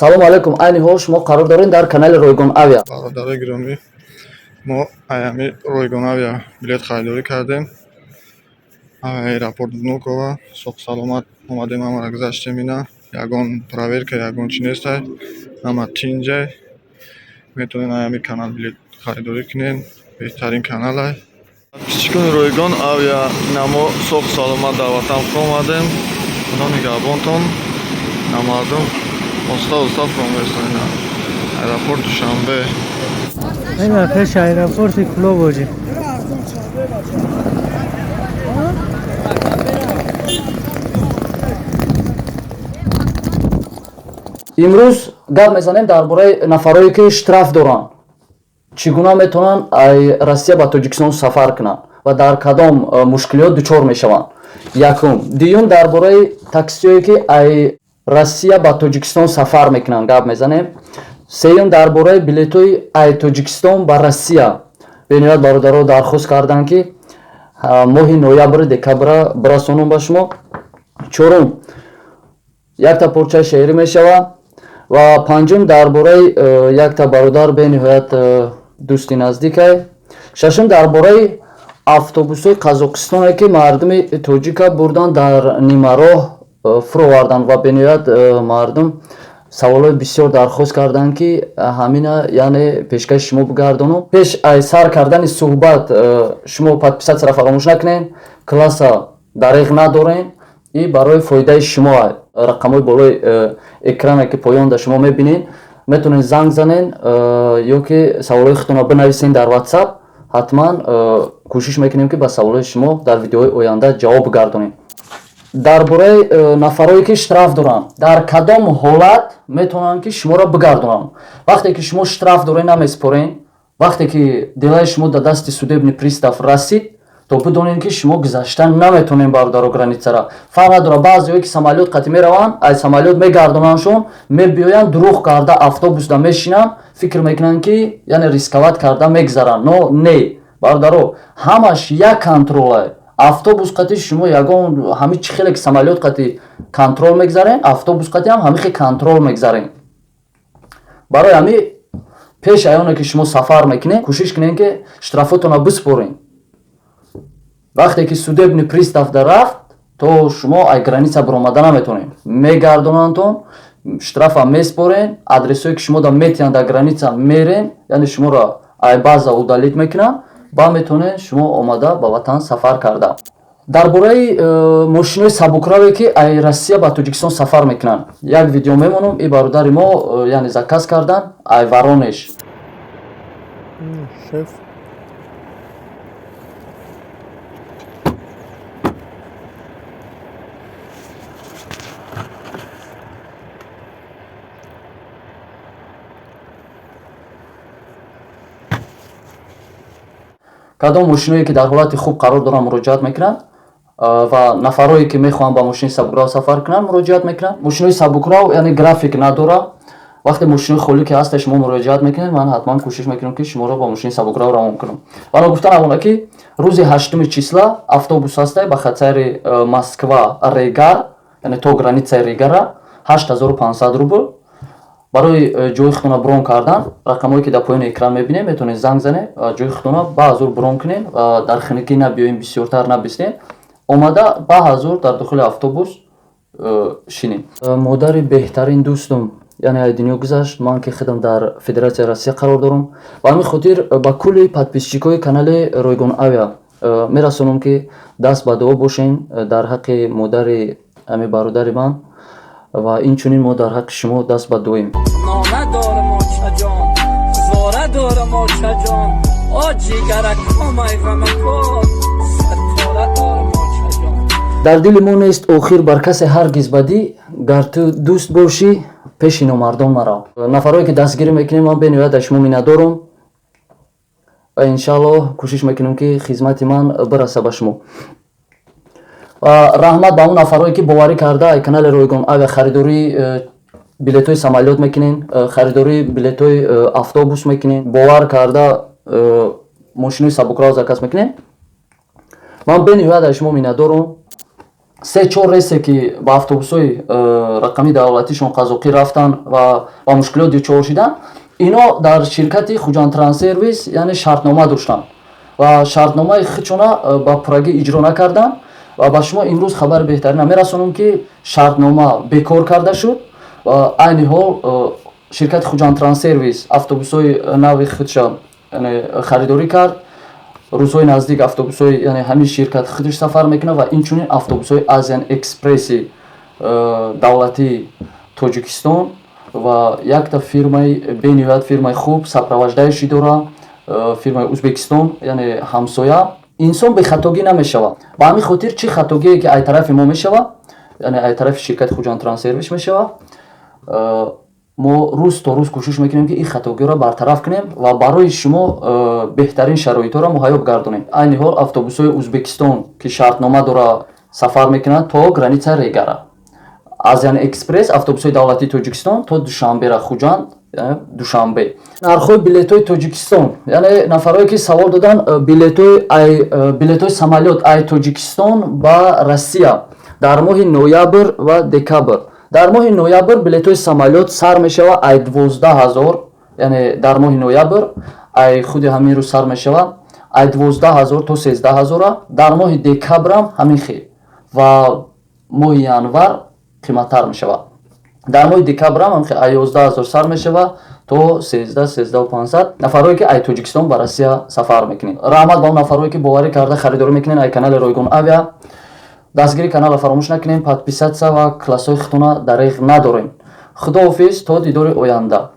Салому алайкум. Айни ҳол шумо қарор доред дар канали Ройгон Авиа. Бародарои гиромӣ, мо аями Ройгон Авиа билет харидорӣ кардем. Аэропорт Внуково соҳ саломат омадем, ҳамаро гузаштем, ина ягон проверка, ягон чи нестай, ҳама тинҷай. Метавонед аями канал билет харидорӣ кунед, беҳтарин каналай. Подписчикони Ройгон Авиа, ина мо соҳ саломат дар ватан омадем. Худо нигаҳбонтон. Ина мардум оста оста фуроместанд, ина аэропорт Душанбе. Ина пеш аэропорти Кӯлоб оҷи. Имрӯз гап мезанем дар бораи нафарое ки штраф доранд, чӣ гуна метавонанд ай Россия ба Тоҷикистон сафар кунанд ва дар кадом мушкилиёт дучор мешаванд. Якум. Дуюм, дар бораи таксиҳое ки ай Россия ба Тоҷикистон сафар мекунанд гап мезанем. Сеюм, дар бораи билетҳои ай Тоҷикистон ба Россия. Бениҳоят бародаро дархост карданд, ки моҳи ноябр, декабра бирасонам ба шумо. Чорум, якта порчаи шеърӣ мешавад ва панҷум, дар бораи якта бародар, бениҳоят дӯсти наздикай. Шашум, дар бораи автобусҳои Қазоқистоне ки мардуми тоҷика бурдан, дар нимароҳ фуроварданд ва бениҳоят мардум саволҳои бисёр дархост карданд, ки ҳамина яъне пешкаши шумо бигардонам. Пеш ай сар кардани суҳбат шумо подписатсияро фаромӯш накунед, класса дареғ надорен и барои фоидаи шумо. Рақамҳои болои экране ки поёнда шумо мебинед, метавонед занг занед ё ки саволҳои худтонро бинависед дар WhatsApp. Ҳатман кӯшиш мекунем, ки ба саволҳои шумо дар видеоҳои оянда ҷавоб бигардонем. Дар бораи нафарое ки штраф доранд, дар кадом ҳолат метавонанд ки шуморо бигардонанд? Вақте ки шумо штраф доред, намеспорен, вақте ки делаи шумо дар дасти судебный пристав расид, то бидонед, ки шумо гузашта наметавонед, бародаро, границара. Фарқ надорад, баъзеое ки самолёт қатӣ мераванд, аз самолёт мегардонандшон, мебиёянд, дурӯғ карда автобусда мешинанд, фикр мекунанд, ки яъне рисковать карда мегзаранд. Но не, бародаро, ҳамаш як контролай. Автобус қатӣ шумо ягон ҳами чӣ хеле ки самолёт қатӣ контроль мегзарен, автобус қатӣ ҳам ҳами хел контроль мегзарен. Барои ҳами пеш аёне ки шумо сафар мекунед, кӯшиш кунед, ки штрафотонро биспорен. Вақте ки судебный пристав да рафт, то шумо ай граница баромада наметавонед, мегардонандтон. Штрафа меспорен, адресое ки шумо да метиҳанд, дар граница мерен, яъне шуморо ай база удалить мекунанд, ба метавонед шумо омада ба ватан сафар карда. Дар бораи мошинои сабукраве ки ай Россия ба Тоҷикистон сафар мекунанд, як видео мемонам. И бародари мо яъне заказ кардан ай Воронеж. Шеф. Кадом мошиное ки дар ҳолати хуб қарор доранд, муроҷиат мекунанд ва нафарое ки мехоҳанд ба мошини сабукрав сафар кунанд, муроҷиат мекунанд. Мошинои сабукрав яъне график надорад. Вақте мошинои холӣ ки ҳаста, шумо муроҷиат мекунед, ман ҳатман кӯшиш мекунам, ки шуморо ба мошини сабукрав равон кунам. Ва ногуфта намонад, ки рӯзи ҳаштуми числа автобус ҳастай ба хатсайри Москва Регар, яъне то границаи Регара 8500 рубл. Барои ҷои худтонро брон кардан рақамҳое ки дар поёни экран мебинед, метавонед занг занед, ҷои худтонро баҳазур брон кунед ва дар хунукӣ набиёем, бисёртар набистем, омада баҳазур дар дохили автобус шинем. Модари беҳтарин дӯстум яъне ай дунё гузашт. Ман ки худам дар Федератсияи Россия қарор дорам, ба ҳамин хотир ба кулли подписчикҳои канали Ройгон Авиа мерасонам, ки даст ба дуо бошен дар ҳаққи модари ҳами бародари ман ва инчунин мо дар ҳаққи шумо даст ба дуоем. Нона дорам, очаҷон, зора дорам, очаҷон, о ҷигаракомай ғамако, садпора дорам, очаҷон. Дар дили мо нест охир бар касе ҳаргиз бадӣ, гар ту дӯст бошӣ, пеши номардон марав. Нафарое ки дастгирӣ мекунем, ман бениҳоят аз шумо миннатдорам ва иншааллоҳ кӯшиш мекунем, ки хизмати ман бираса ба шумо. Ва раҳмат ба он нафарое ки боварӣ карда ай канали Ройгон Авиа харидории билетҳои самолёт мекунен, харидории билетҳои автобус мекунен, бовар карда мошинои сабукрав заказ мекунен. Ман бениҳоят аз шумо миннатдорам. Се чор рейсе, ки ба автобусҳои рақами давлатишон қазоқӣ рафтанд ва ба мушкилот дучор шиданд, ино дар ширкати Хуҷандтранссервис, яъне, шартнома доштанд ва шартномаи худшона ба пуррагӣ иҷро накарданд. Ва ба шумо имрӯз хабари беҳтарина мерасонам, ки шартнома бекор карда шуд ва айни ҳол ширкати Хуҷандтранссервис автобусҳои нави худша харидорӣ кард. Рӯзҳои наздик автобусҳои, яъне, ҳамин ширкат худаш сафар мекунад ва инчунин автобусҳои Азиан Экспресси давлатии Тоҷикистон ва якта фирмаи бениҳоят фирмаи хуб, сопровождающий дора, фирмаи Узбекистон, яъне ҳамсоя. Инсон бехатогӣ намешавад. Ба ҳамин хотир чӣ хатогие, ки ай тарафи мо мешавад, яъне ай тарафи ширкати Хуҷандтранссервис мешавад, мо рӯз то рӯз кӯшиш мекунем, ки ин хатогиҳоро бартараф кунем ва барои шумо беҳтарин шароитҳоро муҳайё бигардонем. Айни ҳол автобусҳои Узбекистон, ки шартнома дора, сафар мекунанд то граница Регара, Азиан Экспресс автобусҳои давлатии Тоҷикистон то Душанбера, Хуҷанд, Душанбе. Нархҳои билетҳои Тоҷикистон, яъне нафарое, ки савол доданд, билетҳои самолёт ай Тоҷикистон ба Россия дар моҳи ноябр ва декабр. Дар моҳи ноябр билетҳои самолёт сар мешавад ай 12 000, яъне дар моҳи ноябр ай худи ҳамин рӯз сар мешавад ай 12 000 то 13 000-а. Дар моҳи декабрам ҳамин хел ва моҳи январ қиматтар мешавад. Дар моҳи декабрам ҳамин хел ай 11 000 сар мешавад то 13, 13 500. Нафарое, ки ай Тоҷикистон ба Россия сафар мекунед, раҳмат ба он нафарое, ки боварӣ карда харидорӣ мекунед ай канали Ройгон Авиа. Дастгири каналро фаромӯш накунем, подписаться ва классҳои худтона дареғ надорем. Худоҳофиз, то дидори оянда.